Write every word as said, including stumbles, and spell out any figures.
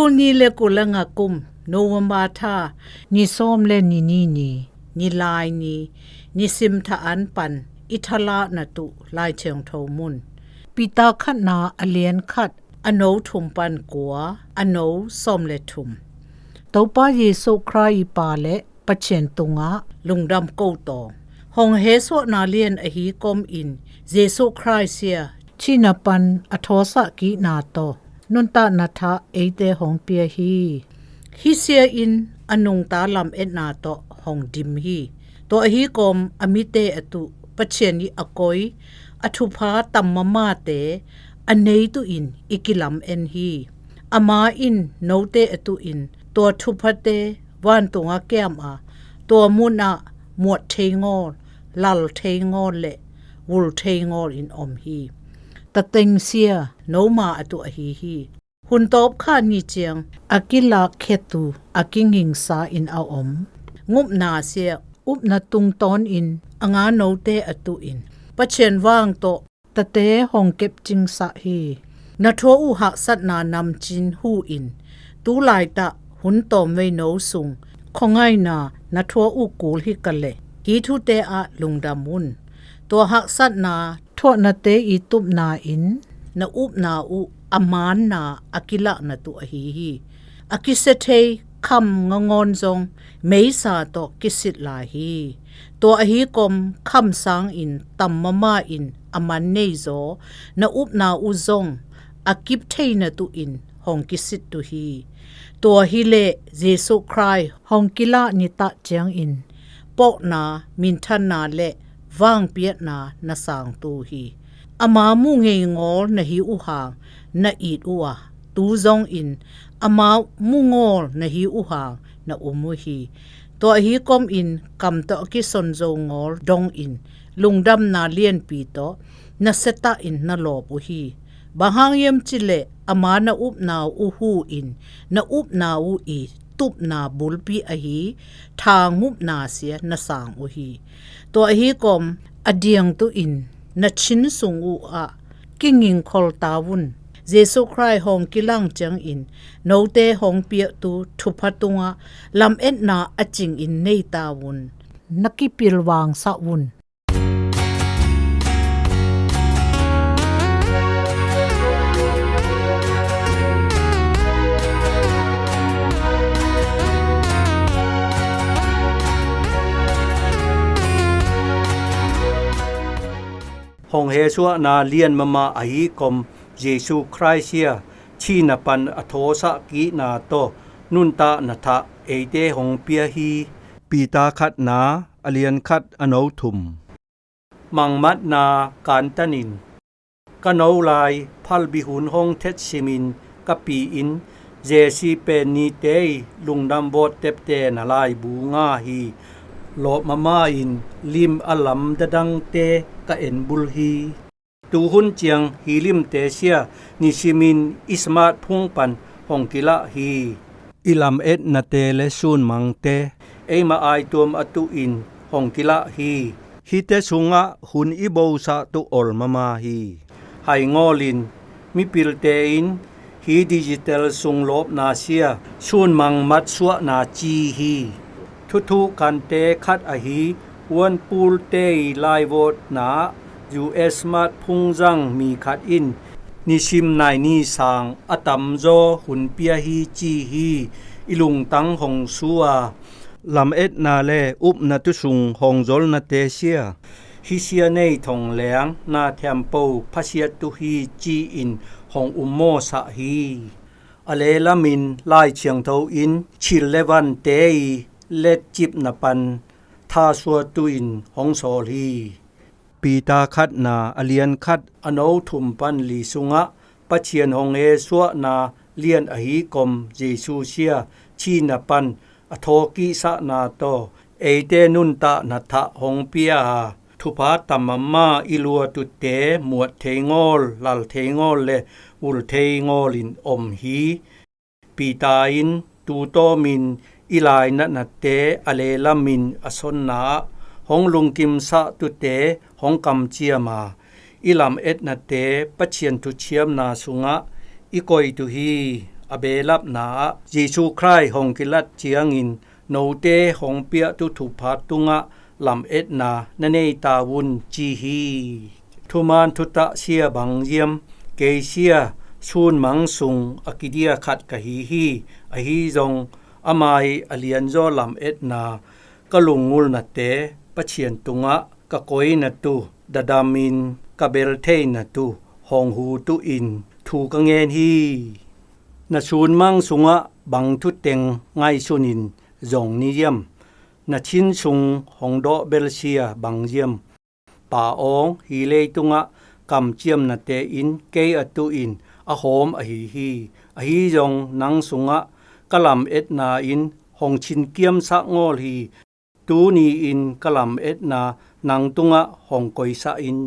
Tul nih le kul le nga kum November tha ni sawm le ni ni ni, ni lai ni, nisim tha an pan i thalakna tuh Lai Thiangtho mun. Peter khatna a lian khat, a no thum pan kua, a no sawm le thum. Topa Jesuh Khrih i Pa le Pathian tungah lungdam ko tawh, hong hesuahna lian ahi komin Jesuh Khrih sia thihna pan a thawsah kikna tawh nuntakna thah eite hong pia hi. Hih sia in a nungta lametna tawh hong dim hi. Tua ahi kom a mite a tuh Pathian i a koi, a thupha tam mamate a nei tuhin i kilamen hi. Ama in note a tuhin tua thuphate vantunga kiam a, tua munah muat thei ngawl, lal thei ngawl le vul thei ngawl in om hi. Tateng sia noma a tuh ahi hi. Hun tawp kha ni ciang a kilak khetu a kingingsa in a om. Ngupna sia upna tungtawnin a nga note a tuhin Pathian vang tawh tate hong kepcingsah hi. Na thua uh haksatna namcin hu in, tu laitah hun tawmvei no sung khuangaihna na thua uh kul hi ka leh, hih thute ah lungdam un. Tua haksatna thuahnate i tupna in na upna uh a manna a kilakna tuh ahi hi. A kisia thei kham ngangawn zong meisa tawh kisit lai hi. Tua ahi kom kham sangin tam mama in a man nei zaw na upna uh zong a kip theina tuhin hong kisit tuh hi. Tua hileh Jesuh Khrih hong kilah nitah ciangin pawkna, minthanna le vangpiatna na sang tuh hi. Ama mu ngei ngawl na hi uh hang na it uh a, tu zongin ama mu ngawl na hi uh hang na um uh hi. Tua ahi komin kam tawh a kisonzo ngawl dongin lungdamna lianpi tawh na siatahin na lawp uh hi. Bang hang hiam cih leh ama na upna uh hu in na upna uh i tupna bulpi ahi thangupna sia na sang uh hi. Tua ahi kom a diang tuhin na chin sung uh ah kingingkhol ta un. Jesuh Khrih hong kilang ciangin note hong piaktu thupha tungah lametna a cingin nei ta un. Na kipilvangsak un. Hong hesuahna lian mama ahi kom Jesuh Khrih sia thihna pan a thawsah kikna tawh nuntakna thah eite hong pia hi. Peter khatna a lian khat a no thum. Mangmatna kantanin. Ka no lai phalbi hun hong thet simin ka pi in J C pen nite i lungdam vawt tepte na laibu nga hi. Lawp mama in lim a lam dadangte ka en bul hi. Tu hun ciang hi limte sia nisimin i smart phung pan hong kilah hi. I lametnate le sunmangte eimah aituam a tuhin hong kilah hi. Hihte sungah hun i bosah tuh ol mama hi. Hai ngawlin mipilte in hi digital sung lawpna sia sunmang matsuahna ci hi. Thuthuh kante khat ahi Uanpulte i laivawtna U S smart phung zang mi khat in nisim nai ni sang a tamzaw hun pia hi ci hi. I lungtang hong su a, lametna le upna tusung hong zolnate sia hih sia nei thong leang na thiampo phasiat tuh hi ci-in hong ummawsah hi. A lelamin Lai Thiangtho in thil le vante i letcipna pan thasuah tuhin hong sawl hi. Peter khatna a lian khat a no thum pan li sungah Pathian hong hesuahna lian ahi kom Jesu sia thihna pan a thawkisahna tawh eite nuntakna thah hong pia a, thupha tamamma i luatute muat thei ngawl, lal thei ngawl le vul thei ngawlin om hi. Peter in tu tawmin i lainatnate a lelamin a sonna ah hong lungkimsah tute hong kamciam a, i lametnate Pathian thuthiamna sungah i koi tuh hi. a behlapna ah Jesuh Khrih hong kilat ciangin note hong piahtu thupha tungah lametna na nei ta un, ci hi. Thuman thutah sia bang ziam? Kei sia, sun mang sung a kidia khat ka hi hi. Ahi zong ama ii a lianzaw lametna ka lunggulhnate Pathian tungah ka koihna tu, dadamin ka bel theihna tu hong hu tu in thu ka ngen hi. Na sun mang sungah bang thuteng ngaihsunin zong ni ziam? Na thin sung hong dawh bel sia bang ziam? Pa awng, hih leitungah kamciamnate in kei a tuhin a hawm ahi hi. Ahi zong nang sungah ka lametna in hong cinkiamsak ngawl hi. Tuni-in ka lametna nang tungah hong koisah in.